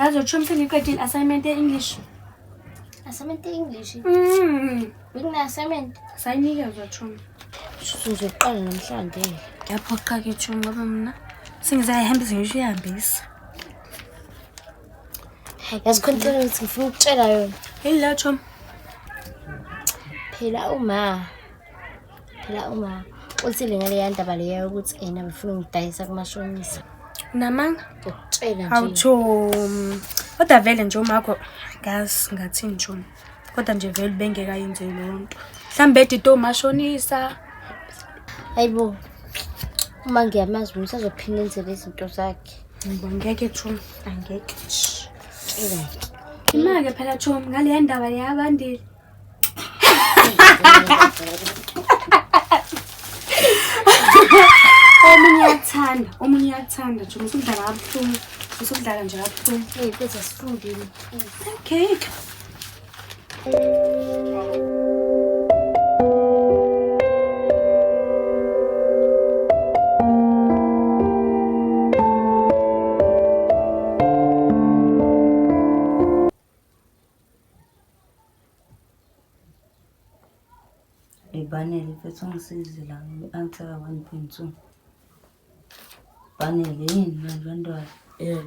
Yazi utshomi sengiqedile assignment ye-English. Assignment ye-English? Mm. Bekune-assignment? Sayinikezwa tshomi. Shuthi ngizoqala namhlanje. Ngiyaphoqa-ke tshomi ngoba mina sengizayihambisa ngisho uyihambisa. Yazi khona into engithi ngifuna ukutshela yona. Yini leyo tshomi? Phela uma phela uma uthile ngaleya ndaba leya yokuthi ena befuna ungidayisa kumashonisa. Unamanga? Ngiyakutshela nje. Hawu tshomi. Kodwa vele nje umakho ngazi ngathini tshomi. Kodwa nje vele ubengeke ayenze leyo nto. Mhlawumbe edide omashonisa. Hayibo. Uma ngiyamazi mina usazophinda enze lezi zinto zakhe. Hayibo angeke tshomi, angeke. Tshela-ke. Ima-ke phela tshomi ngaleya ndaba yabandile. Omunye uyakuthanda, omunye uyakuthanda nje usukudlala kabuhlungu, usukudlala nje kabuhlungu. Hey, mfethu asifundeni. Okay. Banele mfethu ungisize la ngi-answer ka-1.2. Banele yini manje bantwana? Yeah,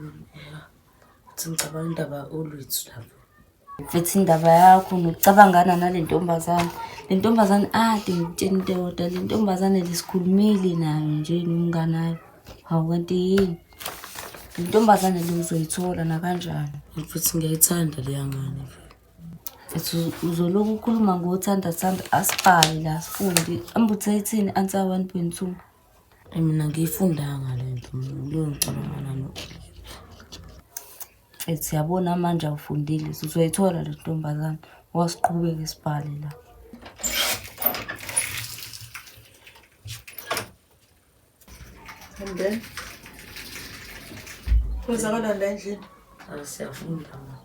Uthi ngicabanga indaba olwethu lapho. Mfethu indaba yakho nokucabangana nale ntombazane. Le ntombazane ade ngikutshela into eyodwa, le ntombazane lesikhulumile nayo nje nomngane wayo. Hawu kanti yini? Le ntombazane le uzoyithola nakanjani? Mfethu ngiyayithanda leya ngane. Mfethu uzolokhu ukhuluma ngothanda thanda asibhali la sifundi. Ambuthe ithini answer 1.2. Mina ngiyifundanga le nto mina leyo ngicabangana no. Mfethu yabona manje awufundile uzoyithola le ntombazane. Wasiqhubeke sibhale la. And then kwenzakalani la endlini? Ah, siyafunda ma.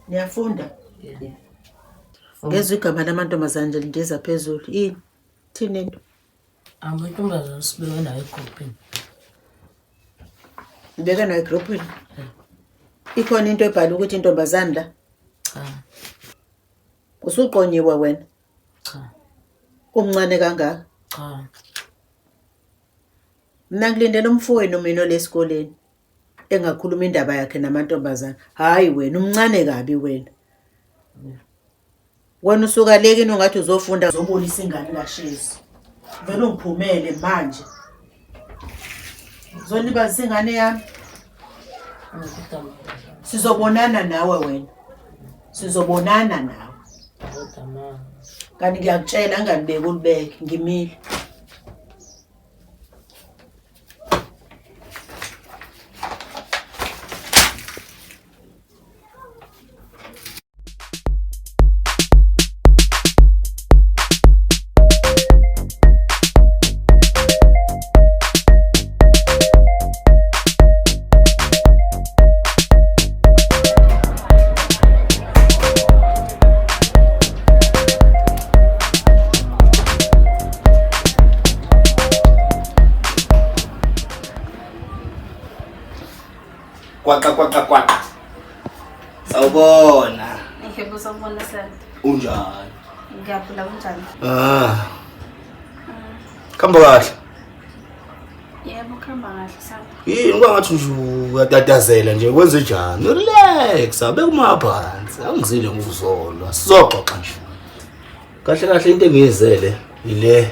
Niyafunda? Yeah. Ngezwa igama lamantombazane nje lindiza phezulu. Yini? Thini into? Amantombazane sibeke nayo egrupini. Nibeke nayo egrupini? Ikhona into ebhala ukuthi intombazane la? Cha. Usuqonyiwe wena? Cha. Umncane kangaka? Cha. Mina ngilindele umfowenu mina olesikoleni engakhuluma indaba yakhe namantombazane. Hhayi wena umncane kabi wena. Wena usuka le kini ungathi uzofunda uzobonisa ingane kashezi. Vele ungiphumele manje. Uzolibazisa ingane yami. Sizobonana nawe wena. Sizobonana nawe. Kanti ngiyakutshela angalibeki ulibeke ngimile. Kwaqa kwaqa kwaqa. Sawubona. Yebo sawubona Santa. Unjani? Ngiyaphila kunjani? Ah. Khamba kahle. Yebo kuhamba kahle Santa. Yini kwangathi nje uyatatazela nje kwenze njani? Relax, abekuma phansi. Angizile ngokuzolwa. Sizoxoxa nje. Kahle kahle into engiyizele ile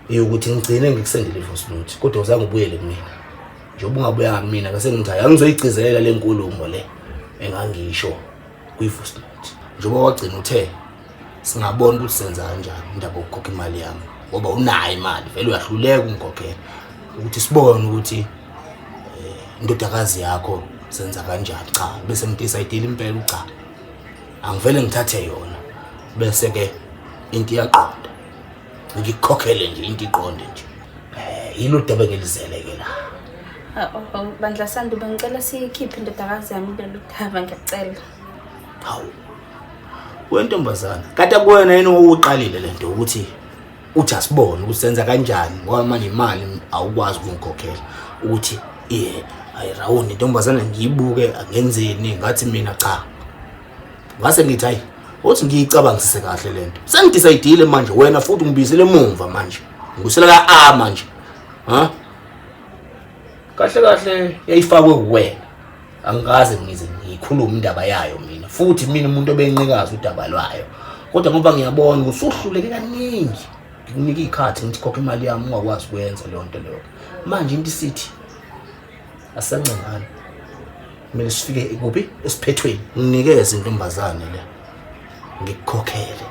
yokuthi ngigcine ngikusendele i-voice note kodwa uzange ubuyele kumina. Njengoba ungabuyanga kumina bese ngithi hayi angizoyigcizelela le nkulumo le engangisho kwi-voice note. Njengoba wagcina uthe singabona ukuthi senza kanjani indaba yokukhokha imali yami ngoba unayo imali vele uyahluleka ukungikhokhela ukuthi sibone ukuthi indodakazi yakho senza kanjani. Cha bese ngidecide impela cha angivele ngithathe yona bese ke into iyaqonda ngikukhokhele nje into iqonde nje. Yilo daba engilizele ke la. Bandla Sandu bengicela siyikhiphe indodakazi yami kulolu daba ngiyacela. Hawu. Wentombazana, kade kuwena yini owuqalile lento ukuthi uthi asibone ukuthi senza kanjani ngoba manje imali awukwazi ukungikhokhela ukuthi Hayi rawundi intombazane ngiyibuke angenzeni ngathi mina cha. Ngase ngithi hayi uthi ngiyicabangisise kahle lento. Sengidecide manje wena futhi ungibizele emumva manje. Ngibuyisela ka A manje. Ha? Kahle kahle yayifakwe kuwena. Angikaze ngize ngikhulume indaba yayo mina. Futhi mina umuntu obenqikaza udaba lwayo. Kodwa ngoba ngiyabona ukuthi usuhluleke kaningi. Ngikunika ikhathi ngithi khokha imali yami ungakwazi ukwenza leyo nto leyo. Manje into isithi asancengani. Kumele sifike kuphi esiphethweni. Nginikeze intombazane le. Ngikukhokhele.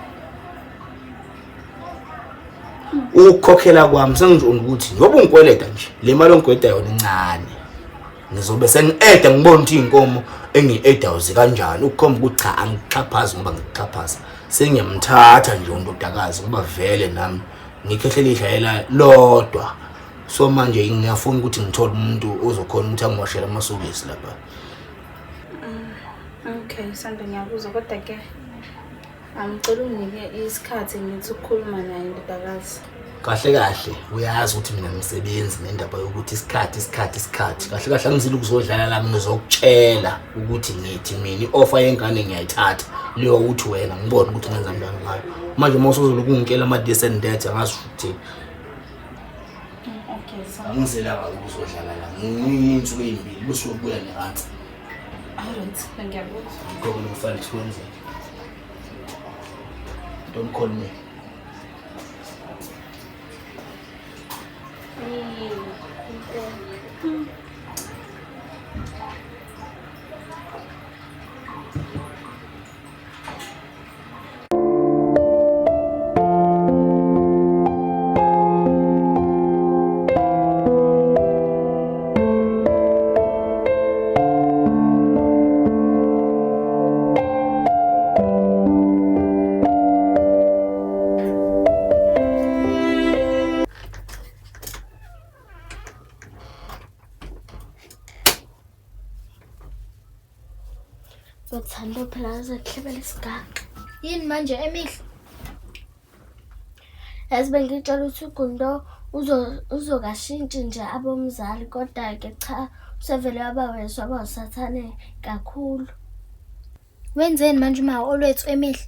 Ukukhokhela kwami sengijona ukuthi njengoba ungikweleta nje le mali ongikweleta yona incane. Ngizobe sengi-eda ngibona ukuthi iy'nkomo engiyi-edayo zikanjani ukukhomba ukuthi cha angikuxhaphazi ngoba ngikuxhaphaza. Sengiyamthatha nje undodakazi ngoba vele nami ngikhehle lishayela lodwa. So manje ngiyafuna ukuthi ngithole umuntu ozokhona ukuthi angiwashele amasokisi lapha. Okay, Sanda ngiyakuzwa kodwa ke angicela unginike isikhathi ngithi ukukhuluma naye ndodakazi. Kahle kahle uyazi ukuthi mina ngisebenzi nendaba yokuthi isikhathi isikhathi isikhathi. Kahle kahle angizile ukuzodlala la ngizokutshela ukuthi ngithi mina i-offer yengane ngiyayithatha. Leyo ukuthi wena ngibone ukuthi ngenza njani ngayo. Manje uma usuzolokhu ungitshela ama this and that angazi ukuthi Okay, so angizelanga ukuzodlala la. Ngiyinsuku ezimbili bese ubuya ne-answer. alright, ngiyakuzwa. Yikho kufanele sikwenzeke. Don't call me. Bathanda phela azokuhlebela isigaxa. Yini manje emihle? Yazi bengitshela ukuthi uGundo uzokashintshi nje abomzali kodwa-ke cha usevele waba wezwa waba usathane kakhulu. Wenzeni manje uma olwethu emihle?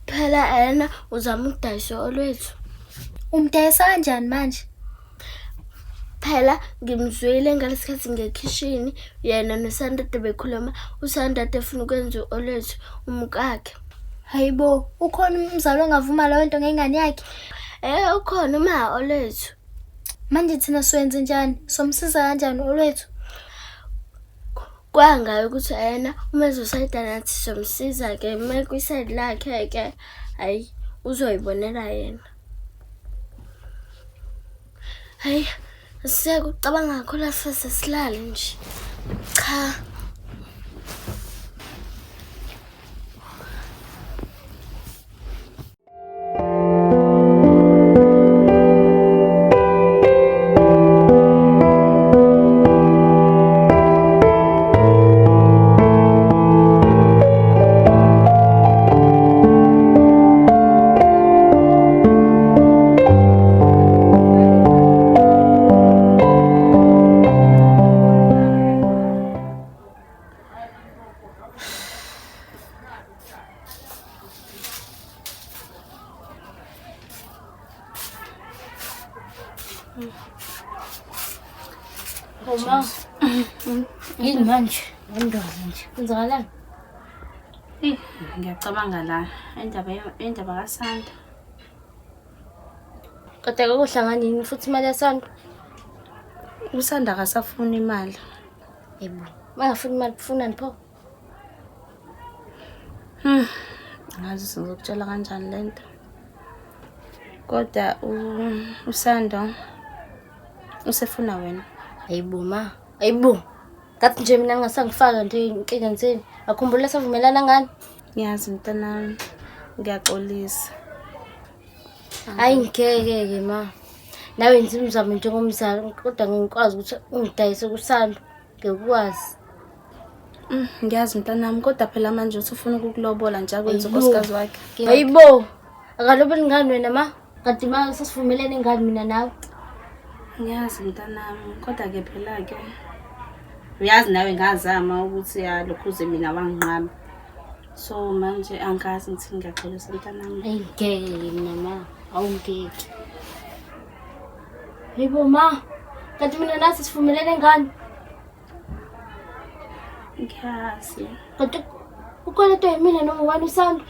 Phela yena uzama ukudayisa olwethu. Umdayisa kanjani manje? Phela ngimzwile ngalesikhathi ngekhishini yena noSandade bekhuluma, uSandade efuna ukwenza u-Olwethu umkakhe. Hayibo, ukhona umzali ongavuma leyo nto ngengane yakhe? Eh, ukhona uma Olwethu. Manje thina siwenze njani? Somsiza kanjani Olwethu? Kwangayo ukuthi yena uma ezosayida nathi somsiza-ke, uma kwisayidi lakhe-ke, hhayi uzoyibonela yena. Hayi, siyeke ukucabanga kakhulu asase silale nje. Cha. Uma yini manje? Ngendoda nje. Kwenzakalani? Eyi, ngiyacabanga la indaba indaba kaSanta. Kodwa akuhlangani yini futhi imali yaSanta? USanda akasafuni imali. Yebo. Bangafuni imali kufunani pho? Ngazi ngizokutshela kanjani lento. Kodwa uSando usefuna wena. Hayibo ma. Hayibo. Ngathi nje mina ngingasangifaka nje ey'nkingeni zenu. Akhumbula savumelana ngani? Ngiyazi mntanami. Ngiyaxolisa. Hayi ngeke-ke ma. Nawe yenza imizamo njengomzali kodwa ngikwazi ukuthi ungidayise kuSando. Ngikwazi. Ngiyazi mntanami kodwa phela manje uthi ufuna ukukulobola nje akwenze unkosikazi wakhe. Hayibo. Akaloboli ngani wena ma? Kanti ma sasivumelene ngani mina nawe? Ngiyazi mntanami, kodwa-ke phela-ke uyazi nawe ngazama ukuthi ya lokhuze mina wanginqaba. So manje angazi ngithi ngiyaxolisa mntanami. Eyi ngeke mina ma, awungeke. Hayibo ma, kanti mina nathi sivumelene ngani? Ngiyazi. Kanti ukweleta yimina noma wani usanda?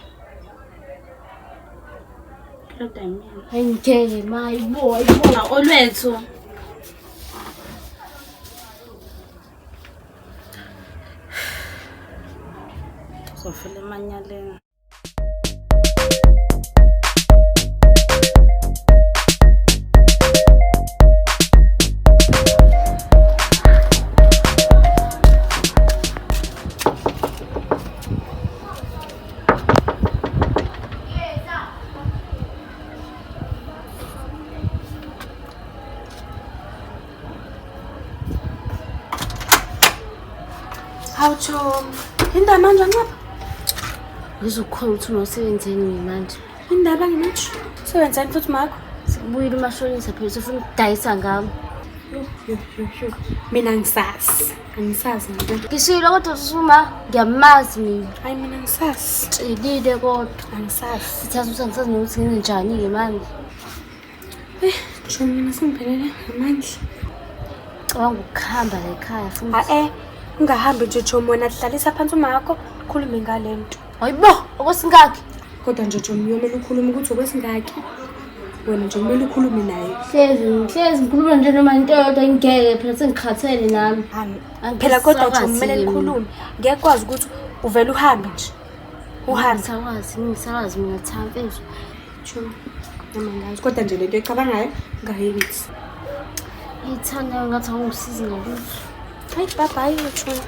Kodwa yimina. Hayi ngeke ma, hayibo, hayibo. Olwethu. Uzofela emanyaleni. Hawu Chomi, indaba manje anxapha? Ngizokukholwa ukuthi unosebenzeni mina manje. Indaba ngimathi. Usebenzeni futhi makho? Sikubuyile umashonisa phela usefuna ukudayisa ngami. Yo yo yo yo. Mina ngisazi. Angisazi mina. Ngishilo kodwa usuma ngiyamazi mina. Hayi mina ngisazi. Tshelile kodwa. Angisazi. Sithatha ukuthi angisazi nokuthi ngenzenjani-ke manje. Chomi mina sengiphelele ngamandla. Cabanga ukuhamba la ekhaya futhi. Ha-e, ungahambi nje Chomi wena hlalisa phansi umakho ukhulume ngale nto. Hayibo, okwesingaki? Kodwa nje Chomi uyomele ukhulume ukuthi okwesingaki. Wena nje kumele ukhulume naye. Hlezi ngihlezi ngikhuluma nje noma into eyodwa ngeke phela sengikhathele nami. Phela kodwa Chomi Angisakwazi kumele mina. nikhulume. Ngeke kwazi ukuthi uvele uhambe nje. Uhambe. Ngisakwazi, ngisakwazi mina cha mfethu. Chomi, noma ngazi kodwa nje lento ecabangayo ngayenzi. Ithanda ngathi awungisizi ngalutho. Hayi bye bye Chomi.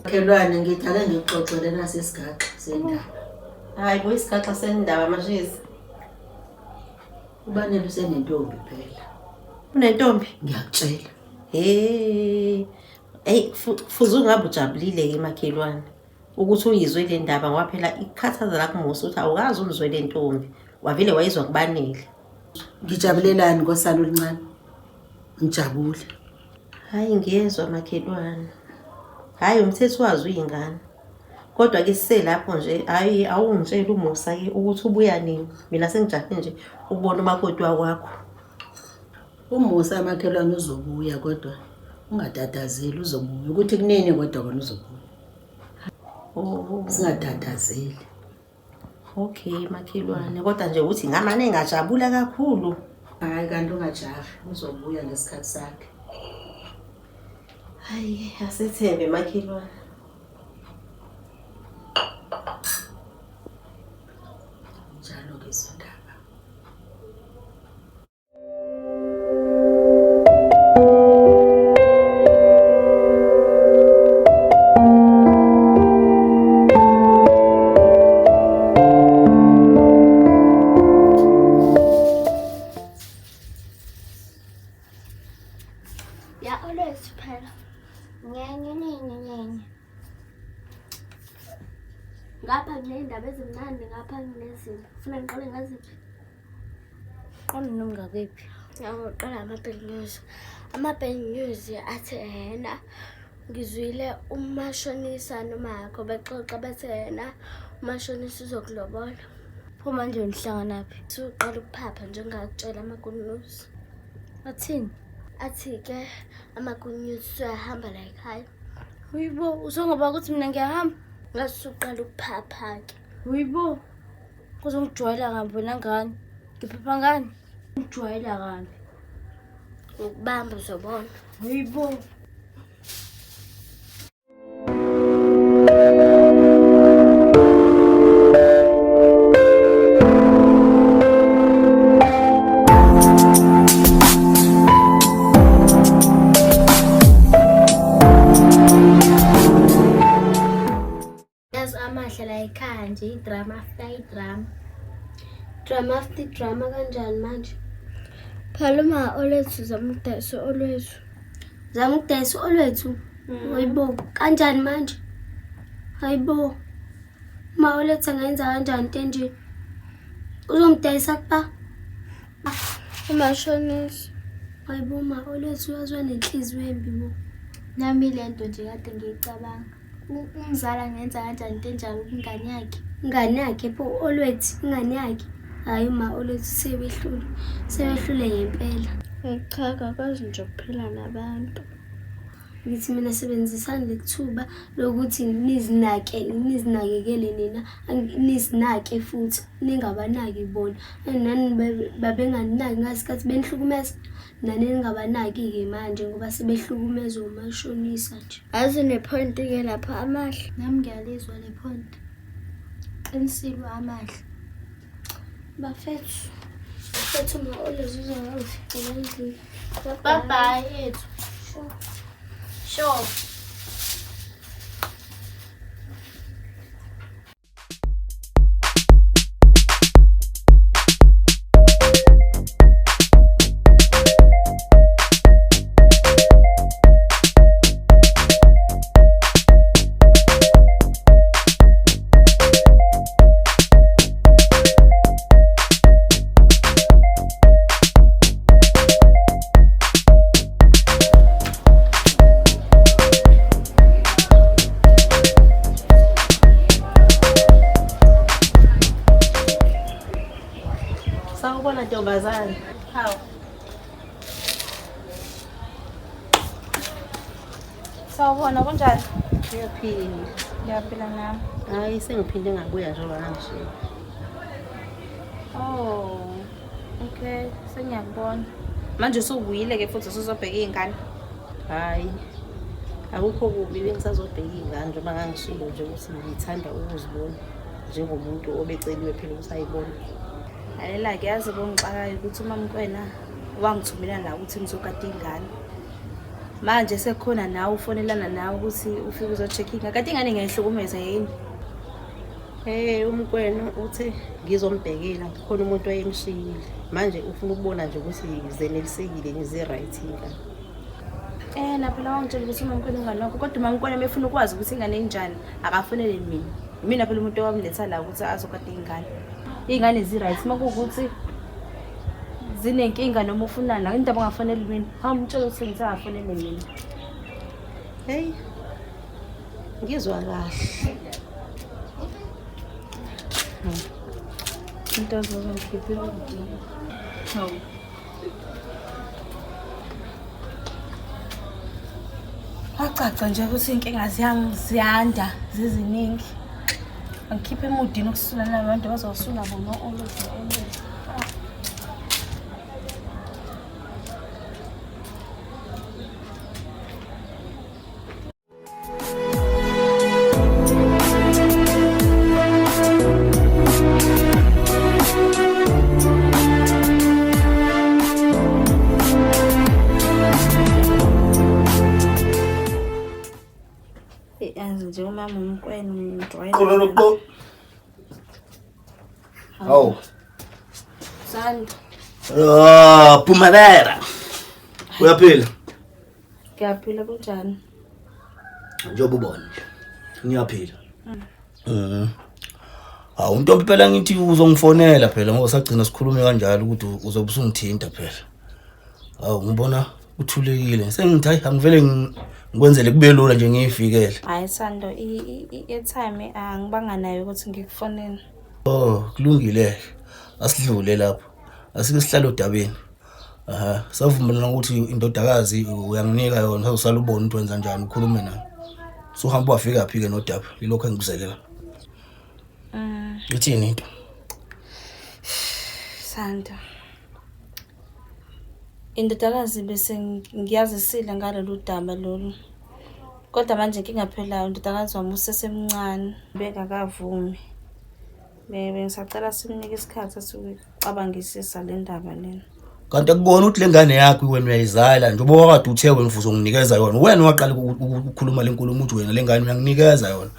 Makhelwane ngithi ake ngikuxoxele nasi isigaxa sendaba. Hayi bo isigaxa sendaba mashisi. Ubanele usenentombi phela. Unentombi? Ngiyakutshela. Hey. Hey fuze ungabe ujabulile ke makhelwane ukuthi uyizwe le ndaba ngoba phela ikhathaza lakho Musa ukuthi awukazi umzwe le ntombi. Wavele wayizwa kubanele. Ngijabulelani nkosana oluncane? Ngijabule. Hayi ngiyezwa makhelwane. Hayi umthetho wazi uyingane. Kodwa ke siselapho nje hayi awungitshela uMusa ke ukuthi ubuya nini. Mina sengijahe nje ukubona umakoti wakwakho. UMusa makhelwane uzobuya kodwa ungatatazeli uzobuya. Ukuthi kunini kodwa kona uzobuya. Oh. Singatatazeli. Okay makhelwane kodwa nje uthi ngamane ngajabula kakhulu. Hayi kanti ungajahi uzobuya ngesikhathi sakhe. Hayi asethembe makhelwane. Njalo ke izindaba. Ya Olwethu phela. Nyenye nyenye nyenye. Ngapha nginey'ndaba ezimnandi, ngapha nginezimbi. Ufuna ngiqale ngaziphi? Qonda nongakephi. Ngiqala ama-bad news. Ama-bad news athi yena ngizwile umashonisa nomakho bexoxa bethe yena umashonisa uzokulobola. Pho manje nihlanganaphi? Usuqala ukuphapha njengakutshela ama-good news. Athini? Athi-ke ama-good news usuyahamba la ekhaya. Uyibo, usongoba ukuthi mina ngiyahamba? Ngathi usuqala ukuphapha-ke. Uyibo. Kuzongijwayela kabi wena ngane. Ngiphupha ngani? Ngijwayela kabi. Ngikubamba uzobona. Hayibo. Yazi amahle la ekhaya nje i-drama after i-drama. Drama after i-drama kanjani manje? Phela uma olwethu zama ukudayisa olwethu. Zama ukudayisa olwethu? Hayibo, kanjani manje? Hayibo. Uma olwethu angayenza kanjani into enje? Uzongidayisa kuba? Umashonisa. Hayibo ma olwethu waziwa nenhliziyo embi bo. Nami le nto nje kade ngiyicabanga. Umzala angenza kanjani into enjalo kwingane yakhe? Ingane yakhe pho Olwethu, ingane yakhe. Hhayi uma Olwethu sebehlule, sebehlule ngempela. Cha, akakwazi nje ukuphila nabantu. Ngithi mina sebenzisani leli thuba lokuthi nizinake, nizinakekele nina, nizinake futhi ningabanaki bona. Nani babenganinaki ngasikhathi benihlukumeza. Nani ningabanaki-ke manje ngoba sebehlukumezwa umashonisa nje. Yazi une-point-ke lapho Amahle. Nami ngiyalizwa le point. Qinisile Amahle. Bafethu. Bafethu ma always uzongificela endlini. Bye bye yethu. Sure. Sure. Sawubona ntombazane. Hawu. Sawubona kunjani? Ngiyaphila. Ngiyaphila nami. Hayi sengiphinde ngabuya njengoba ngangishiya. Oh. Okay, sengiyakubona. Manje usubuyile ke futhi usuzobheka iy'ngane. Hhayi, akukho kubi bengisazobheka iy'ngane njengoba ngangishilo nje ukuthi ngithanda ukuzibona njengomuntu obeceliwe phela ukuthi ayibone. Lalela-ke yazi okungixakayo ukuthi uMamkwena wangithumela la ukuthi ngizogada iy'ngane. Manje sekukhona nawe ufonelana nawe ukuthi ufike uzo-check ingane. Kanti ingane ngiyayihlukumeza yini? Hey, uMkwena uthe ngizombhekela khona umuntu wayemshiyile. Manje ufuna ukubona nje ukuthi zenelisekile ngizi-right ingane. Eh na phela wangitshela ukuthi uMamkwena umngane wakho kodwa uMamkwena uma efuna ukwazi ukuthi ingane injani akafonele mina. Imina phela umuntu owamletha la ukuthi azogada iy'ngane. Iy'ngane zi-right uma kuwukuthi zinenkinga noma ufunani indaba ongafoneli mina. Hamba umtshele ukuthi ngithe akafonele mina. Hey, ngizwa kahle. Into zozongikhiphela ukudinga. Hawu. Kwacaca nje ukuthi iy'nkinga ziyanda ziziningi. Angikhiphe emudini ukusula nabantu bazosula bona olwethu olwethu. Yazi nje umama umkwena ngijwayele. Qololoqo. Hawu. Sandi. Ah, phumelela. Uyaphila? Ngiyaphila kunjani? Njengoba ubona nje. Ngiyaphila. Mhm. Hawu ntombi phela ngithi uzongifonela phela ngoba sagcina sikhulume kanjalo ukuthi uzobe usungithinta phela. Hawu ngibona uthulekile. Sengithi hayi angivele ngikwenzele kube lula nje ngiyifikele. Hayi Sando, i-airtime angibanga nayo ukuthi ngikufonele. Oh, kulungile. Asidlule lapho. Asike sihlale odabeni. Aha, savumelana ukuthi indodakazi uyanginika yona sazosala ubone ukuthi wenza njani ukhulume nayo. Suhamba wafika phi ke nodaba? Yilokho engikuzelela. Ithini into? Sanda. Indodakazi bese ngiyazisile ngalolu daba lolu. Kodwa manje inkinga phela undodakazi wami usesemncane, bengakavumi. Bengisacela simnike isikhathi sokucabangisisa le ndaba lena. Kanti akubona ukuthi le ngane yakho wena uyayizala njengoba wakade uthe wena ufuze unginikeza yona. Wena waqala ukukhuluma le nkulumo uthi wena le ngane uyanginikeza yona.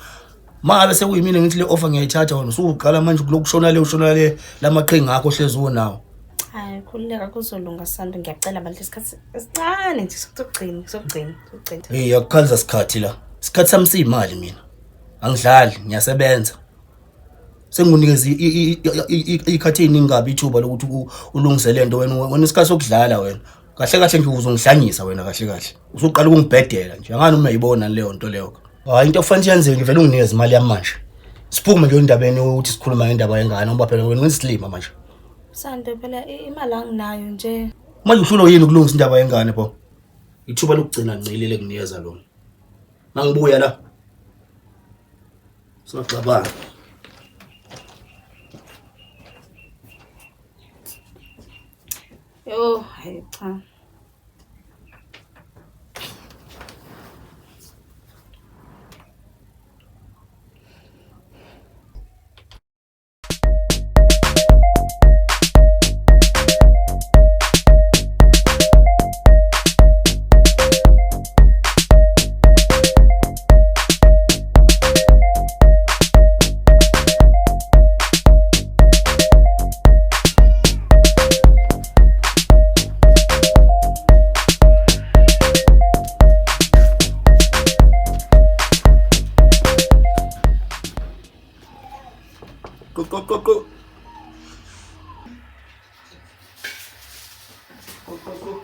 Mangabe sekuyimina ngithi le offer ngiyayithatha wena usuqala manje kulokushona le ushona le lamaqhinga akho ohlezi unawo. Hayi khululeka kuzolunga Sando, ngiyacela bandla isikhathi esincane nje sokugcina sokugcina sokugcina. Hey akukhalisa sikhathi la. Isikhathi sami siyimali mina. Angidlali ngiyasebenza. Sengikunikeza ikhathi eziningi kabi ithuba lokuthi ulungise lento wena wena isikhathi sokudlala wena. Kahle kahle nje uzongihlanyisa wena kahle kahle. Usuqala ukungibhedela nje. Angani uma uyibona leyo nto leyo. Hayi into okufanele yenzeke ngivele unginikeze imali yami manje. Siphume nje endabeni ukuthi sikhuluma ngendaba yengane ngoba phela wena wenza manje. Sando phela imali anginayo nje. Manje uhlulwa yini ukulungisa indaba yengane pho? Ithuba lokugcina ngicilile kunikeza lona. Mangibuya la. Soxabana. Yo, hayi cha. Go go go go. Go go go.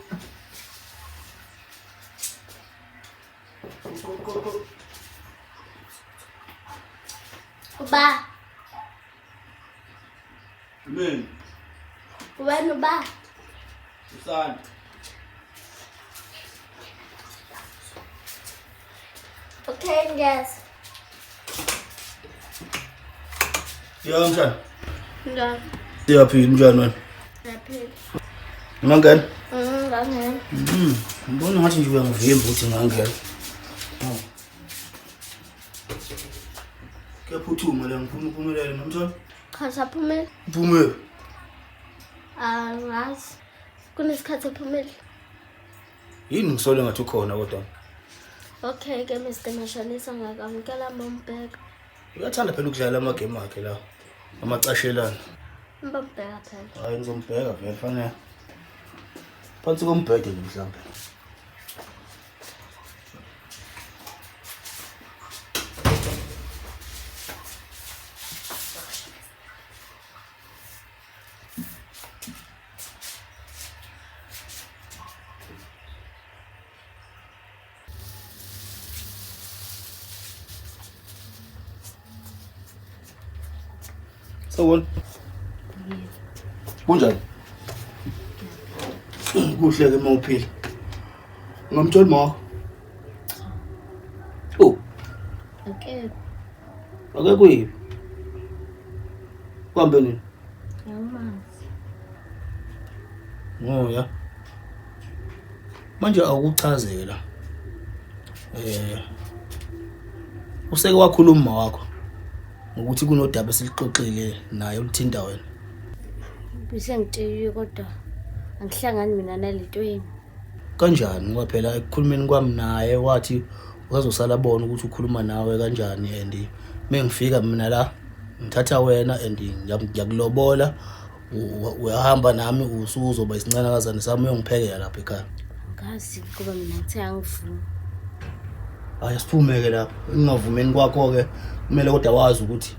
Go go go. Uba. Mina. Wena uba. Usana. Okay, yes. Ya mshana. Njani? Siyaphila njani wena? Ngiyaphila. Ungangena? Ngangena. Ngibona ngathi nje uyangivimba ukuthi ngangena. Kuyaphuthuma la ngifuna uphumelele nomntwana. Cha saphumela. Uphume. Angazi. Kunesikhathi ephumele. Yini ngisole ngathi ukhona kodwa. Okay ke Mr. Mashonisa ngakamukela mombheka. Uyathanda phela ukudlala amagame akhe la. Amacashelana. Mbombheka phela. Hayi ngizombheka vele fanele. Phansi kombhede nje mhlawumbe. Sawubona. Kunjani? Kuhle ke mawuphila. Ungamthola ma? Oh, Okay. ake kuyiphi? Kuhambe nini? Awumazi. Oh ya. Manje awukuchazela. Useke wakhuluma wakho ngokuthi kunodaba esilixoxile naye oluthinta wena. Bese ngitsheliwe kodwa angihlangani mina nalento yini. Kanjani ngoba phela ekukhulumeni kwami naye wathi usazosala bona ukuthi ukhuluma nawe kanjani and mengifika mina la ngithatha wena and ngiyakulobola uyahamba nami usuzoba isincanakazane sami uyongiphekela lapha ekhaya. Angazi ngoba mina ngithe angivumi. Hayi siphume ke lapho. Ingavumeni kwakho ke kumele kodwa wazi ukuthi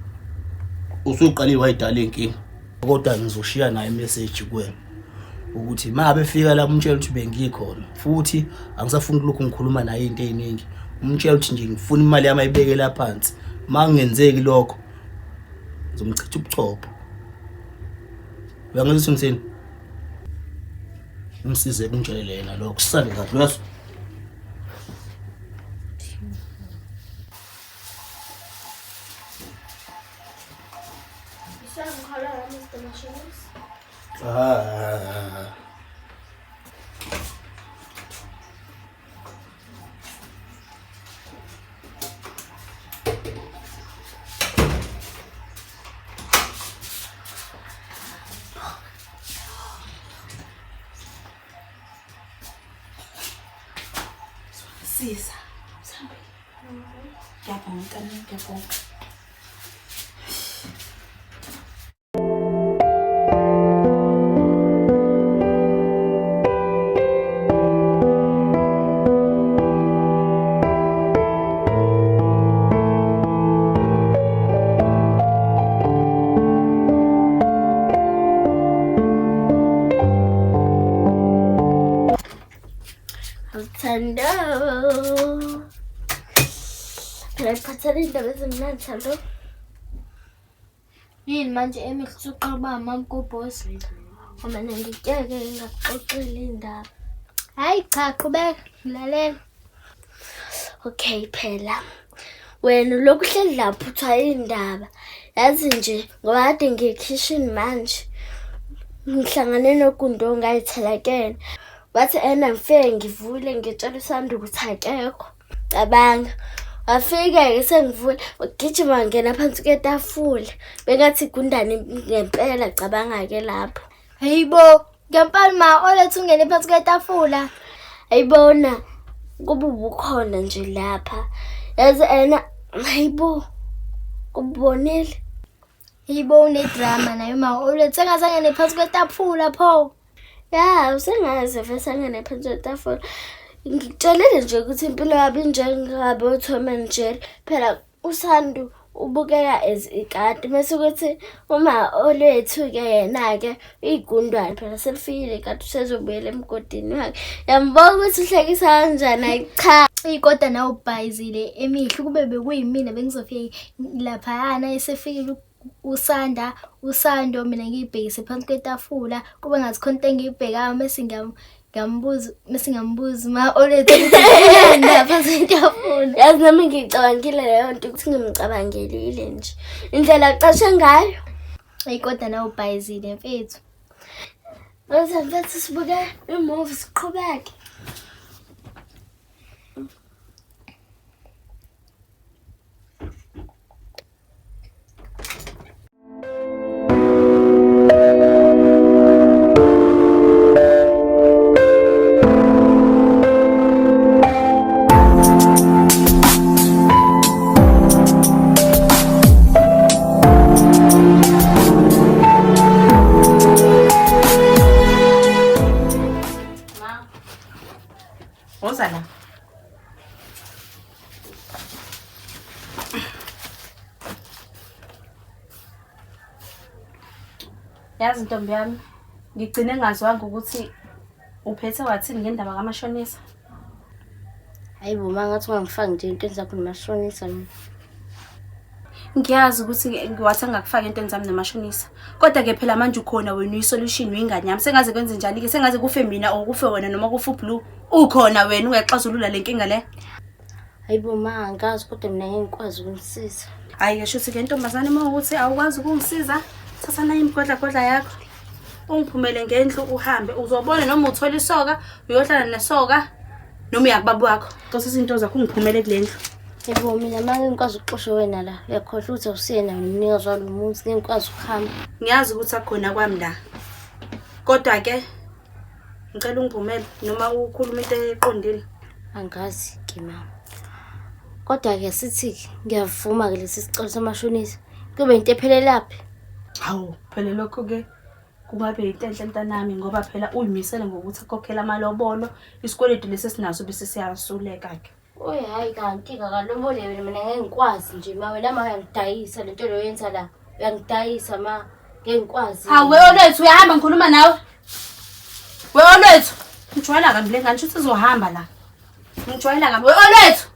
usuqalile wayidala inkinga. Kodwa ngizoshiya naye imessage kuwena ukuthi uma befika la umtshela ukuthi bengikhona futhi angisafuni kulokhu ngikhuluma naye into eziningi. Umtshela ukuthi nje ngifuna imali yami ayibeke la phansi. Uma kungenzeki lokho ngizomchitha ubuchopho. Uyangizwa ukuthi ngithini? Umsize kumtshele yena lokho. Sisale kahle uyazwa? Ngisiza. Sihambe. Ngiyabonga mntanami, ngiyabonga. Thando. Phela ngiphathele iy'ndaba ezimnandi Thando. Yini manje emihle usuqala uba mamgobhozi? Mina ngikeke ngingakuxoxeli iy'ndaba. Hhayi cha, qhubeka, ngilalela. Okay phela. Wena ulokhu uhleli lapho uthwala iy'ndaba. Yazi nje ngoba kade ngiye ekhishini manje. Ngihlangane noGundo ngayithela kuyena. Wathi ena ngifike ngivule ngitshela uSanda ukuthi akekho. Cabanga. Wafike-ke sengivula, wagijima wangena phansi kwetafula. Bengathi igundane ngempela cabanga-ke lapho. Hayibo, ngempela ma olethu ungene phansi kwetafula. Ayibona kuba ubukhona nje lapha. Yazi ena hayibo kubonile. Hayibo unedrama naye ma olethu sengaze angene phansi kwetafula pho. Ya, usengaze vese angene phansi kwetafula. Ngikutshelile nje ukuthi impilo yabo injengabo Tom and Jerry. Phela uSandu ubukeka as ikati mase kuthi uma olwethu-ke yena-ke uyigundwane phela selifikile ikati usezobuyela emgodini wakhe. Yambona ukuthi uhlekisa kanjani ayi cha. Eyi kodwa nawe ubhayizile emihle ukube bekuyimina bengizofike laphayana esefikile uSanda uSando mina ngiyibhekise phansi kwetafula kube ngathi khona into engiyibhekayo mese ngiyambuza mese ngiyambuza ma olethu phansi kwetafula. Yazi nami ngiyicabangile leyo nto ukuthi ngimcabangelile nje. Indlela acashe ngayo. Eyi kodwa nawe ubhayizile mfethu. Bese mfethu sibuke imuvi siqhubeke. Woza la. Yazi ntombi yami, ngigcine ngazwanga ukuthi uphethe wathini ngendaba kamashonisa. Hayi bo, ma ngathi ungangifaki nje entweni zakho nomashonisa mina. Ngiyazi ukuthi ngiwathi angakufaki entweni zami nomashonisa. Kodwa ke phela manje ukhona wena uyisolution uyingane yami. Sengaze kwenze njani ke? Sengaze kufe mina or kufe wena noma kufe uBlue. Ukhona wena ungaxazulula le nkinga le. Hayibo ma, angikazi kodwa mina ngeke ngikwazi ukunisiza. Hhayi ke shuthi ke ntombazane uma ukuthi awukwazi ukungisiza, thatha nayo imigodlagodla yakho. Ungiphumele ngendlu uhambe uzobona noma uthola isoka, uyohlala nesoka noma uya kubaba wakho. Cosa izinto zakho ungiphumele kule ndlu. Yebo mina ma ngeke ngikwazi ukuxosha wena la. Uyakhohlwa ukuthi awusiyena umnikazi walo muzi, ngeke ngikwazi ukuhamba. Ngiyazi ukuthi akukhona kwami la. Kodwa ke Ngicela ungivumele noma ukhuluma into eqondile. Angazi ke mama. Kodwa ke sithi ngiyavuma ke lesi sicelo samashonisa. Kube into ephelelaphi? Hawu, phela lokho ke kungabe into enhle mntanami ngoba phela uyimisele ngokuthi akhokhele amalobolo, isikweletu lesi esinaso bese siyasuleka ke. Oy hayi kanti kakalobole wena mina ngeke ngikwazi nje ma wena ma uyangidayisa lento leyo yenza la uyangidayisa ma ngeke ngikwazi. Hawu we Olwethu uyahamba ngikhuluma nawe. We Olwethu ngijwayela kabi le ngane shuthi izohamba la. Ngijwayela kabi we Olwethu.